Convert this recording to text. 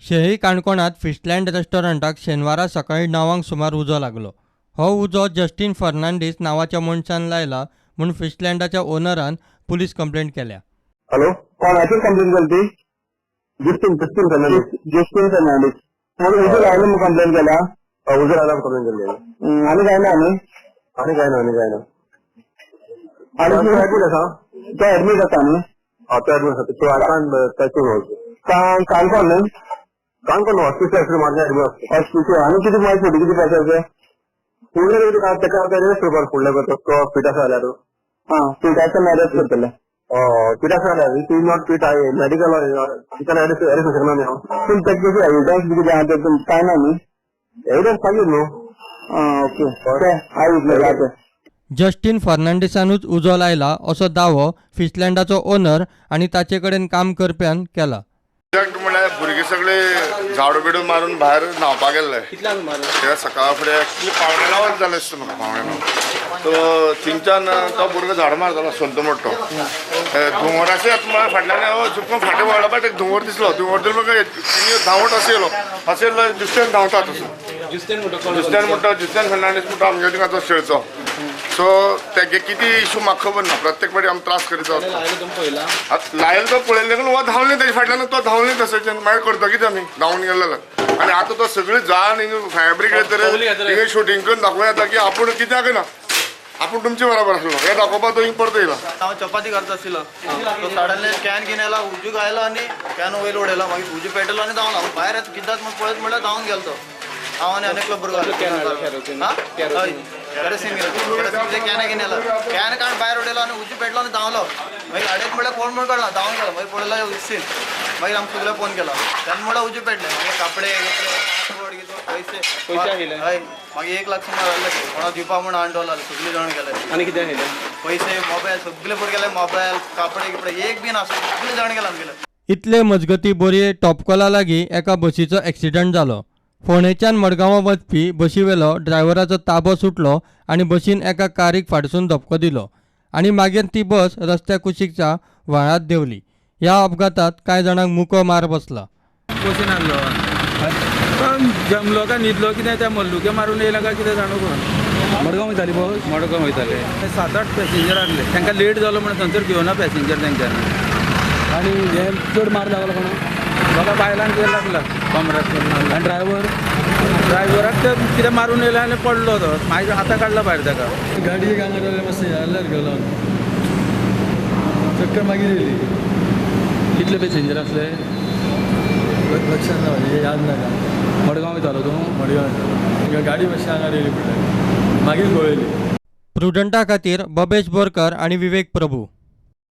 शेळी काणकोणात फिशलँड रेस्टॉरंटाक शेनवारा सकाळीं 9 सुमार उजो लागलो. हो उजो जस्टीन फर्नांडीस नांवाच्या मनशान लायला म्हूण फिशलँडाच्या ओनरान पुलीस कंप्लेंट केल्या. हॅलो, कोणाचेर कंप्लेन केली ती? Justin, Justin Fernandes. Justin Fernandes म्हणून उजो लायलो म्हूण कंप्लेन केल्या. उजो लायला कंप्लेन केल्ली. आनी काय ना न्ही? आनी काय ना, आनी काय ना. आनी तो ऍडमीट आसा. तो एडमीट आसा न्ही? हा, तो ऍडमीट आसा. तो I can't touch him also. Canacona न्ही? काणकोण हॉस्पिटल आसलो, मागीर ऍडमीट आसता. हॉस्पिटल. आनी कितें मागीर फुडें कितें प्रोसेस? फुडलें कितें ताका अरेस्ट करपाक फुडलें तो फिट आसा जाल्यार. आं, फिट आसा अरेस्ट करतले. फिट आसा जाल्यार if is not fit, I medical you can arrest, arrest शकना न्ही हांव. पूण ताका कशी एविडन्स बी कितें आहा तें काय ना न्ही? एविडन्स मागीर न्हू. आं, ओके, तें आयज. जस्टीन फर्नांडीसानूच उजो लायला असो दावो फिशलँडाचो ओनर आनी ताचे कडेन काम करप्यान केला. एक्झॅक्ट म्हणल्यार भुरगे सगळे झाड बिडू मारून भायर न्हांवपाक गेल्ले. ते सकाळ फुडें एक्चुली 8:45 जालें आसता म्हाका, 8:45. तो थिंगच्यान तो भुरगो झाड मारतालो, संतो म्हणटा तो. धुंवराचे येता म्हळ्यार फाटल्यान चुकून फाटीं वळ्ळो, बट एक धुंवर दिसलो. धुंवर दिसलो म्हाका, धांवट अशें येयलो, अशें येयलो जुस्तेन धांवता तसो. जुस्तेन म्हणटा, जुस्तेन फर्नांडीस म्हणटा आमगे थिंगा तो शेळचो. सो तेगे कितें इशू म्हाका खबर ना. प्रत्येक फावटी आमी त्रास करीत आसता. लायल तो पळयलें देखून हो धांवले तेजे फाटल्यान, तो धांवले तशें मागीर करता कितें आमी धांवून गेल्ले. आनी आतां तो सगळें जाण फायर ब्रिगेड तर थिंगा शुटींग करून दाखोवं येता की आपूण कित्याक ना, आपूण तुमचे बरोबर आसलो हें दाखोवपाक तो हिंग परतो येयला. हांव चपाती करता आशिल्लो, तो सडनली can घेवन येयला, उजू घायलो आनी can वयर उडयलो, मागीर उजू पेटलो आनी धांवलो. हांव भायर कित्याक म्हूण पळयत म्हळ्यार धांवन गेलो तो. हांव आनी आनी एकलो भुरगो हय केरोसीन केरोसीन कॅना घेवन येयला, can काड भायर उडयलो आनी उजू पेटलो आनी धांवलो. मागीर गाडयेक म्हळ्यार कोण म्हूण कळना, धांवन गेलो. मागीर पळयलो सीन, मागीर आमकां सगळें फोन केलो. तेन्ना म्हळ्यार उजू पेटलें. मागीर कपडे पासपोर्ट कितें पयशे, हय मागीर 1 लाख सुमार जाले. कोणा दिवपा म्हूण हाडून दवरले, सगळे जाण गेले. आनी कितें आशिल्लें? पयशे, मोबायल सगळे पळय गेले, मोबायल कपडे गिपडे एक बी ना, सगळे जाण गेले आमगेले. इतले मजगती बोरये टॉपकोला लागीं एका बसीचो एक्सिडंट जालो. फोंडेच्यान मडगांवां वचपी बशीवेलो ड्रायव्हराचो ताबो सुटलो आनी बशीन एका कारीक फाटसून धपको दिलो आनी मागीर ती बस रस्त्या कुशीकच्या व्हाळांत देंवली. ह्या अपघातांत कांय जाणांक मुको मार बसला. बसीन आसलो जमलो काय न्हिदलो कितें, त्या मल्लुके मारून येयला काय कितें जाणू कोण. मडगांव वयताली बस? मडगांव वयताले. 7-8 पॅसेंजर आसले, तांकां लेट जालो म्हणून थंयसर घेवना पॅसेंजर तेंच्यांनी. आनी हे चड मार लागलो कोणा? म्हाका बायलांक कितें लागला कमराक. आनी ड्रायव्हर? ड्रायव्हराक ते कितें मारून येयला आनी पडलो तो, मागीर आतां काडला भायर ताका. गाडी हांगा मातशें जाल्यार गेलो, चक्कर मागीर येयली. कितले पॅसेंजर आसले? लक्षात ना, याद ना. मडगांव वयतालो तूं? मडगांव वयतालो. गाडी मातशी हांगा येयली पडली, मागीर गळयली. प्रुडंटा खातीर बबेश बोरकर आनी विवेक प्रभू.